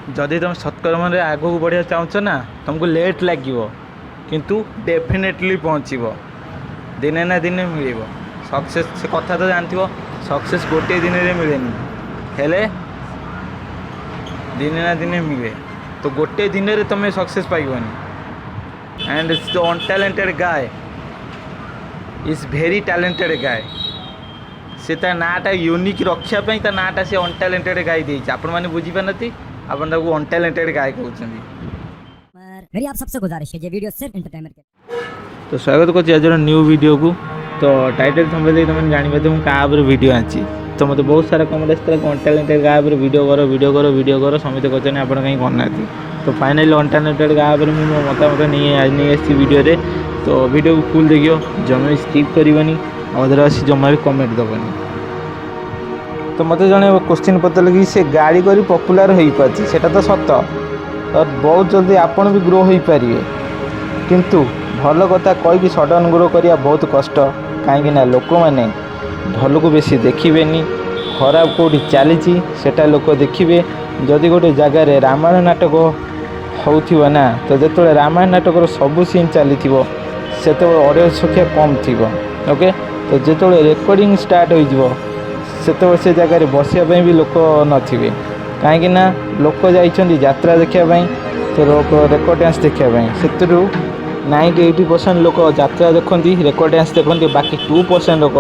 ଯଦି ତୁମେ ସତ୍କର୍ମରେ ଆଗକୁ ବଢ଼ିବାକୁ ଚାହୁଁଛ ନା, ତୁମକୁ ଲେଟ୍ ଲାଗିବ, କିନ୍ତୁ ଡେଫିନେଟଲି ପହଞ୍ଚିବ। ଦିନେ ନା ଦିନେ ମିଳିବ ସକ୍ସେସ୍। ସେ କଥା ତ ଜାଣିଥିବ, ସକ୍ସେସ୍ ଗୋଟିଏ ଦିନରେ ମିଳେନି, ହେଲେ ଦିନେ ନା ଦିନେ ମିଳେ। ତ ଗୋଟେ ଦିନରେ ତୁମେ ସକ୍ସେସ୍ ପାଇବନି। And the untalented guy is very talented guy. ସେ ତା ନାଁଟା ୟୁନିକ୍ ରଖିବା ପାଇଁ ତା ନାଁଟା ସେ ଅନଟ୍ୟାଲେଣ୍ଟେଡ଼ ଗାଏ ଦେଇଛି। ଆପଣମାନେ ବୁଝିପାରୁନାହାନ୍ତି, ଆପଣ ତାକୁ ଅନଟ୍ୟାଲେଣ୍ଟେଡ଼ ଗାଏ କହୁଛନ୍ତି। मेरी आप सबसे गुजारिश है, ये वीडियो सिर्फ एंटरटेनमेंट के ତ ସ୍ୱାଗତ କରୁଛି ଆଜିର ନ୍ୟୁ ଭିଡ଼ିଓକୁ। ତ ଟାଇଟଲ୍ ଥମ୍ବନେଲ୍ ଦେଖି ତୁମେ ଜାଣିପାରିଥିବ ମୁଁ କାହା ଉପରେ ଭିଡ଼ିଓ ଆଣିଛି। ତ ମୋତେ ବହୁତ ସାରା କମେଣ୍ଟ ଆସିଥିଲା କି ଅନଟ୍ୟାଲେଣ୍ଟେଡ଼ ଗାଏ ଉପରେ ଭିଡ଼ିଓ କର, ଭିଡ଼ିଓ କର, ଭିଡ଼ିଓ କର। ସମସ୍ତେ କହୁଛନ୍ତି, ଆପଣ କାହିଁ କରୁନାହାନ୍ତି? ତ ଫାଇନାଲି ଅନଟ୍ୟାଲେଣ୍ଟେଡ଼ ଗାଏ ଉପରେ ମୁଁ ମୋ ମତାମତ ନେଇ ନେଇ ଆସିଛି ଭିଡ଼ିଓରେ। ତ ଭିଡ଼ିଓକୁ ଫୁଲ୍ ଦେଖିବ, ଜମା ବି ସ୍କିପ୍ କରିବନି, ଆଉ ଅଦରୱାଇଜ୍ ଜମା ବି କମେଣ୍ଟ ଦେବନି। ତ ମୋତେ ଜଣେ କୋଶ୍ଚିନ୍ ପଚାରିଲେ କି ସେ ଗାଳି କରି ପପୁଲାର ହୋଇପାରିଛି, ସେଇଟା ତ ସତ। ତ ବହୁତ ଜଲ୍ଦି ଆପଣ ବି ଗ୍ରୋ ହୋଇପାରିବେ, କିନ୍ତୁ ଭଲ କଥା କହିକି ସଡ଼ନ୍ ଗ୍ରୋ କରିବା ବହୁତ କଷ୍ଟ। କାହିଁକି ନା ଲୋକମାନେ ଭଲକୁ ବେଶୀ ଦେଖିବେନି, ଖରାପ କେଉଁଠି ଚାଲିଛି ସେଟା ଲୋକ ଦେଖିବେ। ଯଦି ଗୋଟେ ଜାଗାରେ ରାମାୟଣ ନାଟକ ହେଉଥିବ ନା, ତ ଯେତେବେଳେ ରାମାୟଣ ନାଟକର ସବୁ ସିନ୍ ଚାଲିଥିବ, ସେତେବେଳେ ଅଡ଼ିଏନ୍ସ ସଂଖ୍ୟା କମ୍ ଥିବ, ଓକେ। ତ ଯେତେବେଳେ ରେକର୍ଡ଼ିଂ ଷ୍ଟାର୍ଟ ହୋଇଯିବ, ସେତେବେଳେ ସେ ଜାଗାରେ ବସିବା ପାଇଁ ବି ଲୋକ ନଥିବେ। କାହିଁକି ନା ଲୋକ ଯାଇଛନ୍ତି ଯାତ୍ରା ଦେଖିବା ପାଇଁ, ତ ରେକର୍ଡ଼ ଡ୍ୟାନ୍ସ ଦେଖିବା ପାଇଁ। ସେଥିରୁ 98% ଲୋକ ଯାତ୍ରା ଦେଖନ୍ତି, ରେକର୍ଡ଼ ଡ୍ୟାନ୍ସ ଦେଖନ୍ତି, ବାକି 2% ଲୋକ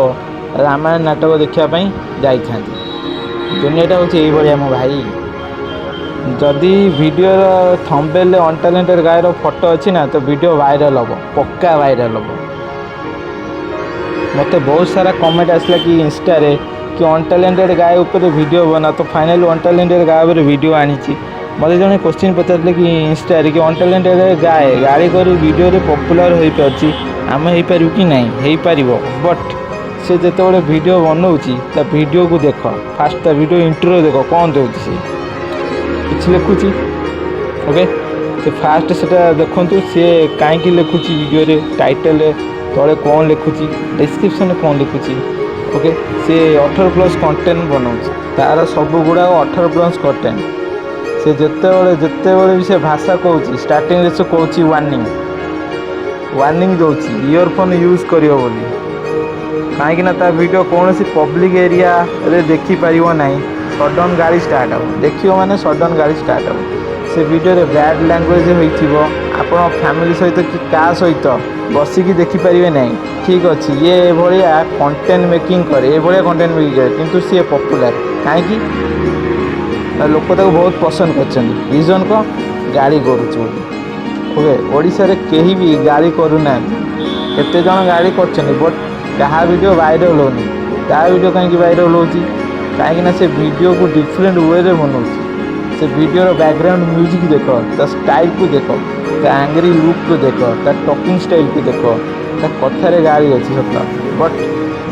ରାମାୟଣ ନାଟକ ଦେଖିବା ପାଇଁ ଯାଇଥାନ୍ତି। ଦୁନିଆଟା ହେଉଛି ଏଇଭଳିଆ ମୋ ଭାଇ। ଯଦି ଭିଡ଼ିଓର ଥମ୍ବନେଲ୍ରେ ଅନଟ୍ୟାଲେଣ୍ଟେଡ଼ ଗାଏର ଫଟୋ ଅଛି ନା, ତ ଭିଡ଼ିଓ ଭାଇରାଲ୍ ହେବ, ପକ୍କା ଭାଇରାଲ୍ ହେବ। ମୋତେ ବହୁତ ସାରା କମେଣ୍ଟ ଆସିଲା କି ଇନଷ୍ଟାରେ କି ଅନଟ୍ୟାଲେଣ୍ଟେଡ଼ ଗାଏ ଉପରେ ଭିଡ଼ିଓ ବନା। ତ ଫାଇନାଲି ଅନଟ୍ୟାଲେଣ୍ଟେଡ଼ ଗାଏ ଉପରେ ଭିଡ଼ିଓ ଆଣିଛି। ମୋତେ ଜଣେ କୋଶ୍ଚିନ୍ ପଚାରିଲେ କି ଇନଷ୍ଟାରେ କି ଅନଟ୍ୟାଲେଣ୍ଟେଡ଼ ଗାଏ ଗାଳି କରି ଭିଡ଼ିଓରେ ପପୁଲାର ହୋଇପାରୁଛି, ଆମେ ହେଇପାରିବୁ କି ନାହିଁ? ହେଇପାରିବ, ବଟ୍ ସେ ଯେତେବେଳେ ଭିଡ଼ିଓ ବନାଉଛି, ତା ଭିଡ଼ିଓକୁ ଦେଖ ଫାଷ୍ଟ, ତା ଭିଡ଼ିଓ ଇଣ୍ଟ୍ରୋ ଦେଖ, କ'ଣ ଦେଉଛି ସେ, କିଛି ଲେଖୁଛି, ଓକେ। ସେ ଫାଷ୍ଟ ସେଟା ଦେଖନ୍ତୁ, ସିଏ କାହିଁକି ଲେଖୁଛି ଭିଡ଼ିଓରେ, ଟାଇଟେଲରେ ତଳେ କ'ଣ ଲେଖୁଛି, ଡେସ୍କ୍ରିପସନ୍ରେ କ'ଣ ଲେଖୁଛି, ଓକେ। ସେ 18+ କଣ୍ଟେଣ୍ଟ ବନାଉଛି, ତାର ସବୁ ଗୁଡ଼ାକ 18+ କଣ୍ଟେଣ୍ଟ। ସେ ଯେତେବେଳେ ଯେତେବେଳେ ବି ସେ ଭାଷା କହୁଛି, ଷ୍ଟାର୍ଟିଂରେ ସେ କହୁଛି, ୱାର୍ଣ୍ଣିଂ ୱାର୍ଣ୍ଣିଂ ଦେଉଛି ଇୟରଫୋନ୍ ୟୁଜ୍ କରିବ ବୋଲି। କାହିଁକି ନା ତା ଭିଡ଼ିଓ କୌଣସି ପବ୍ଲିକ୍ ଏରିଆରେ ଦେଖିପାରିବ ନାହିଁ। ସଡ଼ନ୍ ଗାଳି ଷ୍ଟାର୍ଟ ହେବ, ଦେଖିବ ମାନେ ସଡ଼ନ୍ ଗାଳି ଷ୍ଟାର୍ଟ ହେବ। ସେ ଭିଡ଼ିଓରେ ବ୍ୟାଡ଼୍ ଲାଙ୍ଗୁଏଜ୍ ହୋଇଥିବ, ଆପଣ ଫ୍ୟାମିଲି ସହିତ କି କାହା ସହିତ ବସିକି ଦେଖିପାରିବେ ନାହିଁ। ଠିକ୍ ଅଛି, ଇଏ ଏଭଳିଆ କଣ୍ଟେଣ୍ଟ ମେକିଂ କରେ, ଏଭଳିଆ କଣ୍ଟେଣ୍ଟ ମେକିଂ କରେ, କିନ୍ତୁ ସିଏ ପପୁଲାର କାହିଁକି ନା ଲୋକ ତାକୁ ବହୁତ ପସନ୍ଦ କରିଛନ୍ତି। ରିଜନ୍ କ'ଣ? ଗାଳି କରୁଛି ବୋଲି, ଓକେ। ଓଡ଼ିଶାରେ କେହି ବି ଗାଳି କରୁନାହାନ୍ତି। କେତେ ଜଣ ଗାଳି କରୁଛନ୍ତି, ବଟ୍ କାହା ଭିଡ଼ିଓ ଭାଇରାଲ୍ ହେଉନି। ତା ଭିଡ଼ିଓ କାହିଁକି ଭାଇରାଲ୍ ହେଉଛି? କାହିଁକି ନା ସେ ଭିଡ଼ିଓକୁ ଡିଫରେଣ୍ଟ ୱେରେ ବନାଉଛି। ସେ ଭିଡ଼ିଓର ବ୍ୟାକଗ୍ରାଉଣ୍ଡ ମ୍ୟୁଜିକ୍ ଦେଖ, ତା ଷ୍ଟାଇଲ୍କୁ ଦେଖ, ତା ଆଙ୍ଗରି ଲୁକ୍କୁ ଦେଖ, ତା ଟକିଂ ଷ୍ଟାଇଲ୍କୁ ଦେଖ। ତା କଥାରେ ଗାଳି ଅଛି ସତ, ବଟ୍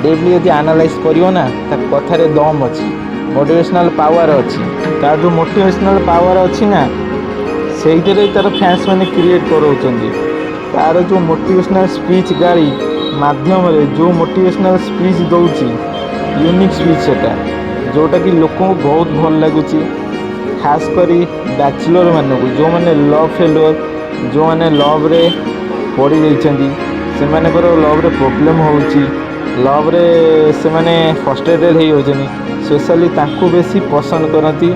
ଡିପ୍ଲି ଯଦି ଆନାଲାଇଜ୍ କରିବ ନା, ତା କଥାରେ ଦମ୍ ଅଛି, ମୋଟିଭେସନାଲ୍ ପାୱାର ଅଛି। ତାର ଯେଉଁ ମୋଟିଭେସନାଲ୍ ପାୱାର ଅଛି ନା, ସେଇଥିରେ ତାର ଫ୍ୟାନ୍ସ ମାନେ କ୍ରିଏଟ୍ କରାଉଛନ୍ତି। ତାର ଯେଉଁ ମୋଟିଭେସନାଲ୍ ସ୍ପିଚ୍, ଗାଳି ମାଧ୍ୟମରେ ଯେଉଁ ମୋଟିଭେସନାଲ୍ ସ୍ପିଚ୍ ଦେଉଛି, ୟୁନିକ୍ ସ୍ପିଚ୍ ସେଟା, ଯେଉଁଟାକି ଲୋକଙ୍କୁ ବହୁତ ଭଲ ଲାଗୁଛି, ଖାସ କରି ବ୍ୟାଚଲର୍ ମାନଙ୍କୁ, ଯେଉଁମାନେ ଲଭ୍ ଫେଲୁଅର୍, ଯେଉଁମାନେ ଲଭ୍ରେ ପଡ଼ିଯାଇଛନ୍ତି, ସେମାନଙ୍କର ଲଭ୍ରେ ପ୍ରୋବ୍ଲେମ୍ ହେଉଛି, ଲଭ୍ରେ ସେମାନେ ଫ୍ରଷ୍ଟ୍ରେଟେଡ଼୍ ହେଇଯାଉଛନ୍ତି। ସ୍ପେଶାଲି ତାଙ୍କୁ ବେଶୀ ପସନ୍ଦ କରନ୍ତି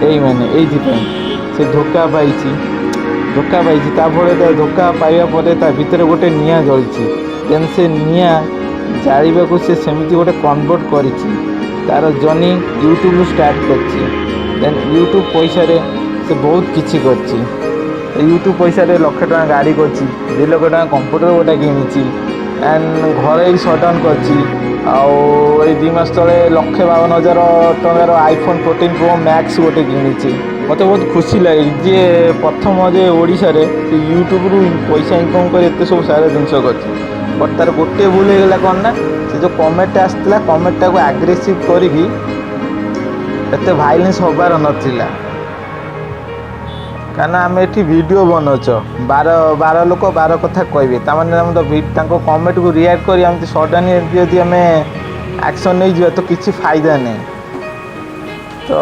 ଏଇମାନେ। ଏଇଥିପାଇଁ ସେ ଧୋକା ପାଇଛି, ଧୋକା ପାଇଛି, ତା ଫଳରେ ତା ଧୋକା ପାଇବା ପରେ ତା ଭିତରେ ଗୋଟେ ନିଆଁ ଜଳିଛି। ଦେନ୍ ସେ ନିଆଁ ଜାଳିବାକୁ ସେ ସେମିତି ଗୋଟେ କନଭର୍ଟ କରିଛି। ତାର ଜର୍ଣ୍ଣି ୟୁଟ୍ୟୁବରୁ ଷ୍ଟାର୍ଟ କରିଛି। ଦେନ୍ ୟୁଟ୍ୟୁବ୍ ପଇସାରେ ସେ ବହୁତ କିଛି କରିଛି। ୟୁଟ୍ୟୁବ୍ ପଇସାରେ ଲକ୍ଷେ ଟଙ୍କା ଗାଡ଼ି କରିଛି, 2 ଲକ୍ଷ ଟଙ୍କା କମ୍ପ୍ୟୁଟର ଗୋଟେ କିଣିଛି, ଆଣ୍ଡ ଘରେ ବି ସଟ୍ଡାଉନ୍ କରିଛି। ଆଉ ଏଇ 2 ମାସ ତଳେ 1,52,000 ଟଙ୍କାର ଆଇଫୋନ୍ 14 ପ୍ରୋ ମ୍ୟାକ୍ସ ଗୋଟେ କିଣିଛି। ମୋତେ ବହୁତ ଖୁସି ଲାଗେ ଯିଏ ପ୍ରଥମ ଯେ ଓଡ଼ିଶାରେ ସେ ୟୁଟ୍ୟୁବରୁ ପଇସା ଇନକମ୍ କରି ଏତେ ସବୁ ସାରା ଜିନିଷ କରିଛି। ବଟ୍ ତାର ଗୋଟିଏ ଭୁଲ ହେଇଗଲା କ'ଣ ନା, ସେ ଯେଉଁ କମେଣ୍ଟଟା ଆସିଥିଲା, କମେଣ୍ଟଟାକୁ ଆଗ୍ରେସିଭ୍ କରିକି ଏତେ ଭାଇଲେନ୍ସ ହେବାର ନଥିଲା। କାରଣ ଆମେ ଏଠି ଭିଡ଼ିଓ ବନାଉଛ, ବାର ବାର ଲୋକ ବାର କଥା କହିବେ। ତାମାନେ ଆମେ ତ ତାଙ୍କ କମେଣ୍ଟକୁ ରିଆକ୍ଟ କରି ଏମିତି ସଡ଼ନ୍ ଏମିତି ଯଦି ଆମେ ଆକ୍ସନ୍ ନେଇଯିବା, ତ କିଛି ଫାଇଦା ନାହିଁ। ତ ତ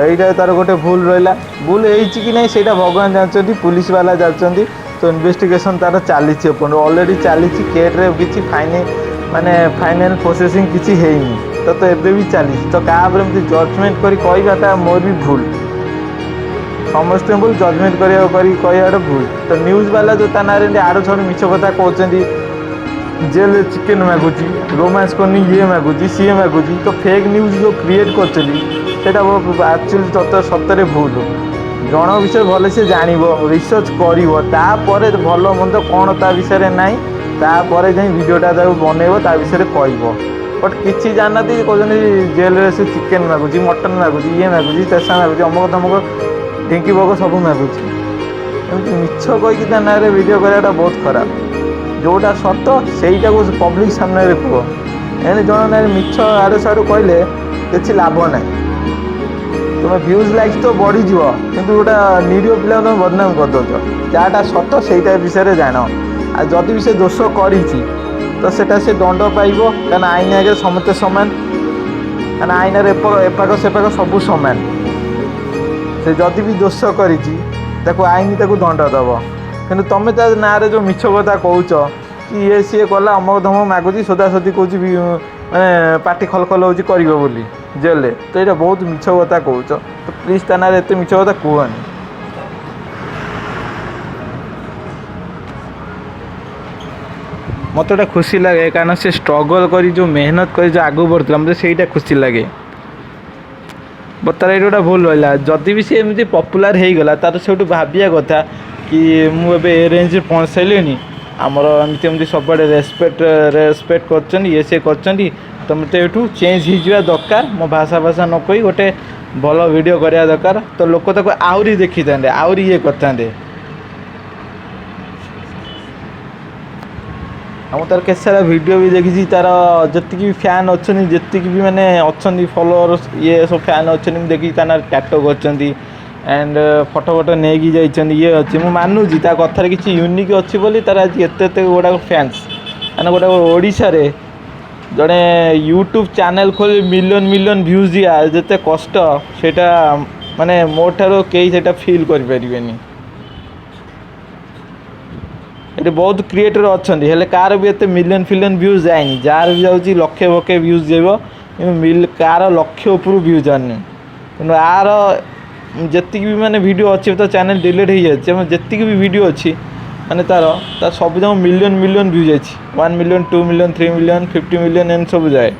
ଏଇଟା ତାର ଗୋଟେ ଭୁଲ ରହିଲା। ଭୁଲ ହେଇଛି କି ନାହିଁ, ସେଇଟା ଭଗବାନ ଜାଣିଛନ୍ତି, ପୁଲିସ ବାଲା ଜାଣିଛନ୍ତି। ତ ଇନଭେଷ୍ଟିଗେସନ୍ ତାର ଚାଲିଛି, ଏପର୍ଯ୍ୟନ୍ତ ଅଲରେଡ଼ି ଚାଲିଛି। କେସ୍ରେ କିଛି ମାନେ ଫାଇନାଲ୍ ପ୍ରୋସେସିଂ କିଛି ହେଇନି। ତ ତ ଏବେ ବି ଚାଲିଛି। ତ କାହା ଉପରେ ଏମିତି ଜଜମେଣ୍ଟ କରି କହିବାଟା ମୋର ବି ଭୁଲ, ସମସ୍ତଙ୍କୁ ଭୁଲ। ଜଜମେଣ୍ଟ କରିବାକୁ କରି କହିବାଟା ଭୁଲ। ତ ନ୍ୟୁଜ୍ ବାଲା ଯେଉଁ ତା ନାଁରେ ଏମିତି ଆଡ଼ୁ ଛାଡ଼ୁ ମିଛ କଥା କହୁଛନ୍ତି, ଜେଲରେ ଚିକେନ୍ ମାଗୁଛି, ରୋମାନ୍ସ କରୁନି, ଇଏ ମାଗୁଛି, ସିଏ ମାଗୁଛି, ତ ଫେକ୍ ନ୍ୟୁଜ୍ ଯେଉଁ କ୍ରିଏଟ୍ କରୁଛନ୍ତି, ସେଇଟା ଆକ୍ଚୁଆଲି ତତ ସତରେ ଭୁଲ। ଜଣଙ୍କ ବିଷୟରେ ଭଲସେ ଜାଣିବ, ରିସର୍ଚ୍ଚ କରିବ, ତାପରେ ଭଲ ମନ୍ଦ କ'ଣ ତା ବିଷୟରେ ନାହିଁ, ତାପରେ ଯାଇ ଭିଡ଼ିଓଟା ତାକୁ ବନେଇବ, ତା ବିଷୟରେ କହିବ। ବଟ୍ କିଛି ଜାଣିନାହାନ୍ତି, କହୁଛନ୍ତି ଜେଲରେ ସେ ଚିକେନ୍ ମାଗୁଛି, ମଟନ୍ ମାଗୁଛି, ଇଏ ମାଗୁଛି, ଚେଷା ମାଗୁଛି, ଅମକ ତମକ ଢିଙ୍କି ବଗ ସବୁ ମାଗୁଛି। ଏମିତି ମିଛ କହିକି ତା ନାଁରେ ଭିଡ଼ିଓ କରିବାଟା ବହୁତ ଖରାପ। ଯେଉଁଟା ସତ, ସେଇଟାକୁ ପବ୍ଲିକ୍ ସାମ୍ନାରେ କୁହ। ଏଣେ ଜଣ ନାଁରେ ମିଛ ଆଡ଼ୁ ସାଡ଼ୁ କହିଲେ କିଛି ଲାଭ ନାହିଁ। ତୁମେ ଭ୍ୟୁଜ୍, ଲାଇକ୍ସ ତ ବଢ଼ିଯିବ, କିନ୍ତୁ ଗୋଟେ ନିରୀହ ପିଲାକୁ ତୁମେ ବଦନାମ କରିଦେଉଛ। ଯାହାଟା ସତ, ସେଇଟା ବିଷୟରେ ଜାଣ। ଆଉ ଯଦି ବି ସେ ଦୋଷ କରିଛି, ତ ସେଟା ସେ ଦଣ୍ଡ ପାଇବ, କାରଣ ଆଇନ ଆଗରେ ସମସ୍ତେ ସମାନ। କାରଣ ଆଇନରେ ଏପାଖ ସେପାଖ ସବୁ ସମାନ। ସେ ଯଦି ବି ଦୋଷ କରିଛି, ତାକୁ ଆଇନ ତାକୁ ଦଣ୍ଡ ଦେବ। କିନ୍ତୁ ତୁମେ ତା ନାଁରେ ଯେଉଁ ମିଛ କଥା କହୁଛ କି ଇଏ ସିଏ କଲା, ଅମକ ଧମକ ମାଗୁଛି, ସୋଦାସୋଦି କହୁଛି, ମାନେ ପାଟି ଖଲ ଖଲ ହେଉଛି କରିବ ବୋଲି ଜେଲରେ, ତ ଏଇଟା ବହୁତ ମିଛ କଥା କହୁଛ। ତ ପ୍ଲିଜ୍, ତା ନାଁରେ ଏତେ ମିଛ କଥା କୁହନି। ମୋତେ ଗୋଟେ ଖୁସି ଲାଗେ, କାରଣ ସେ ଷ୍ଟ୍ରଗଲ୍ କରି, ଯେଉଁ ମେହନତ କରି ଯେଉଁ ଆଗକୁ ବଢ଼ୁଥିଲା, ମୋତେ ସେଇଟା ଖୁସି ଲାଗେ। ବଟ୍ ତାର ଏଇଟା ଗୋଟେ ଭୁଲ ରହିଲା। ଯଦି ବି ସେ ଏମିତି ପପୁଲାର ହେଇଗଲା, ତାର ସେଇଠୁ ଭାବିବା କଥା କି ମୁଁ ଏବେ ଏ ରେଞ୍ଜରେ ପହଞ୍ଚି ସାରିଲିଣି, ଆମର ଏମିତି ଏମିତି ସବୁଆଡ଼େ ରେସପେକ୍ଟ କରୁଛନ୍ତି, ଇଏ ସିଏ କରୁଛନ୍ତି, ତ ମୋତେ ଏଇଠୁ ଚେଞ୍ଜ ହେଇଯିବା ଦରକାର। ମୋ ଭାଷା ଭାଷା ନ କହି ଗୋଟେ ଭଲ ଭିଡ଼ିଓ କରିବା ଦରକାର। ତ ଲୋକ ତାକୁ ଆହୁରି ଦେଖିଥାନ୍ତେ, ଆହୁରି ଇଏ କରିଥାନ୍ତେ। ଆଉ ମୁଁ ତାର କେତେ ସାରା ଭିଡ଼ିଓ ବି ଦେଖିଛି। ତାର ଯେତିକି ବି ଫ୍ୟାନ୍ ଅଛନ୍ତି, ଯେତିକି ବି ମାନେ ଅଛନ୍ତି ଫଲୋଅର୍ସ, ଇଏ ସବୁ ଫ୍ୟାନ୍ ଅଛନ୍ତି, ମୁଁ ଦେଖିଛି ତା ନାଁରେ ଟାଟୋ କରିଛନ୍ତି ଆଣ୍ଡ ଫଟୋ ଫଟୋ ନେଇକି ଯାଇଛନ୍ତି, ଇଏ ଅଛି। ମୁଁ ମାନୁଛି, ତା କଥାରେ କିଛି ୟୁନିକ୍ ଅଛି ବୋଲି ତାର ଆଜି ଏତେ ଏତେ ଗୁଡ଼ାକ ଫ୍ୟାନ୍ସ। ମାନେ ଗୋଟେ ଓଡ଼ିଶାରେ ଜଣେ ୟୁଟ୍ୟୁବ୍ ଚ୍ୟାନେଲ୍ ଖୋଲି ମିଲିୟନ୍ ମିଲିୟନ୍ ଭ୍ୟୁଜ୍ ଯିବା ଯେତେ କଷ୍ଟ, ସେଇଟା ମାନେ ମୋ ଠାରୁ କେହି ସେଇଟା ଫିଲ୍ କରିପାରିବେନି। ଏଠି ବହୁତ କ୍ରିଏଟର୍ ଅଛନ୍ତି, ହେଲେ କାହାର ବି ଏତେ ମିଲିୟନ୍ ଫିଲିୟନ୍ ଭ୍ୟୁଜ୍ ଯାଏନି। ଯାହାର ବି ଯାଉଛି, ଲକ୍ଷେ ବକ୍ଷେ ଭ୍ୟୁଜ୍ ଯିବ, କିନ୍ତୁ କାହାର ଲକ୍ଷ ଉପରୁ ଭ୍ୟୁଜ୍ ଯାଉନି। କିନ୍ତୁ ଆର ଯେତିକି ବି ମାନେ ଭିଡ଼ିଓ ଅଛି, ତ ଚ୍ୟାନେଲ୍ ଡିଲିଟ୍ ହେଇଯାଇଛି, ଏବଂ ଯେତିକି ବି ଭିଡ଼ିଓ ଅଛି, ମାନେ ତାର ସବୁ ଯାକ ମିଲିୟନ୍ ମିଲିୟନ୍ ଭ୍ୟୁଜ୍ ଯାଇଛି। 1 million, 2 million, 3 million, 50 million ଏମିତି ସବୁ ଯାଏ।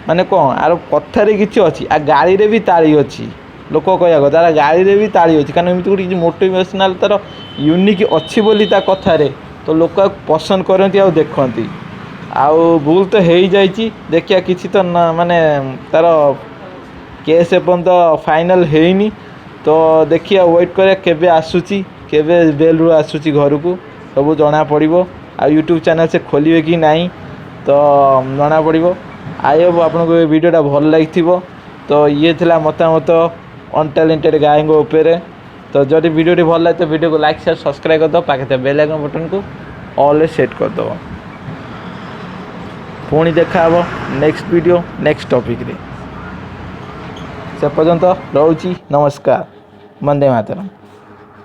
ମାନେ କ'ଣ, ଆର କଥାରେ କିଛି ଅଛି, ଆଉ ଗାଳିରେ ବି ତାଳି ଅଛି। ଲୋକ କହିବା କଥା, ତାର ଗାଳିରେ ବି ତାଳି ଅଛି, କାରଣ ଏମିତି ଗୋଟେ କିଛି ମୋଟିଭେସନାଲ୍ ତାର ୟୁନିକ୍ ଅଛି ବୋଲି ତା କଥାରେ ତ ଲୋକ ଆକୁ ପସନ୍ଦ କରନ୍ତି ଆଉ ଦେଖନ୍ତି। ଆଉ ଭୁଲ ତ ହେଇଯାଇଛି, ଦେଖିବା। କିଛି ତ ନା, ମାନେ ତାର କେସ୍ ଏପର୍ଯ୍ୟନ୍ତ ଫାଇନାଲ୍ ହେଇନି। ତ ଦେଖିବା, ୱେଟ୍ କରିବା, କେବେ ଆସୁଛି, କେବେ ବେଲ୍ରୁ ଆସୁଛି ଘରକୁ, ସବୁ ଜଣାପଡ଼ିବ। ଆଉ ୟୁଟ୍ୟୁବ୍ ଚ୍ୟାନେଲ୍ ସେ ଖୋଲିବେ କି ନାହିଁ, ତ ଜଣାପଡ଼ିବ। I Hope ଆପଣଙ୍କୁ ଏ ଭିଡ଼ିଓଟା ଭଲ ଲାଗିଥିବ। ତ ଇଏ ଥିଲା ମତାମତ ଅନଟ୍ୟାଲେଣ୍ଟେଡ଼ ଗାୟଙ୍କ ଉପରେ। ତ ଯଦି ଭିଡ଼ିଓଟି ଭଲ ଲାଗେ, ତ ଭିଡ଼ିଓକୁ ଲାଇକ୍, ସେୟାର, ସବସ୍କ୍ରାଇବ୍ କରିଦେବ, ପାଖରେ ଥିବା ବେଲ୍ ଆଇକନ୍ ବଟନ୍କୁ ଅଲ୍ରେ ସେଟ୍ କରିଦେବ। ପୁଣି ଦେଖା ହେବ ନେକ୍ସଟ ଭିଡ଼ିଓ, ନେକ୍ସଟ ଟପିକ୍ରେ। ସେ ପର୍ଯ୍ୟନ୍ତ ରହୁଛି, ନମସ୍କାର, ବନ୍ଦେ ମାତରମ୍।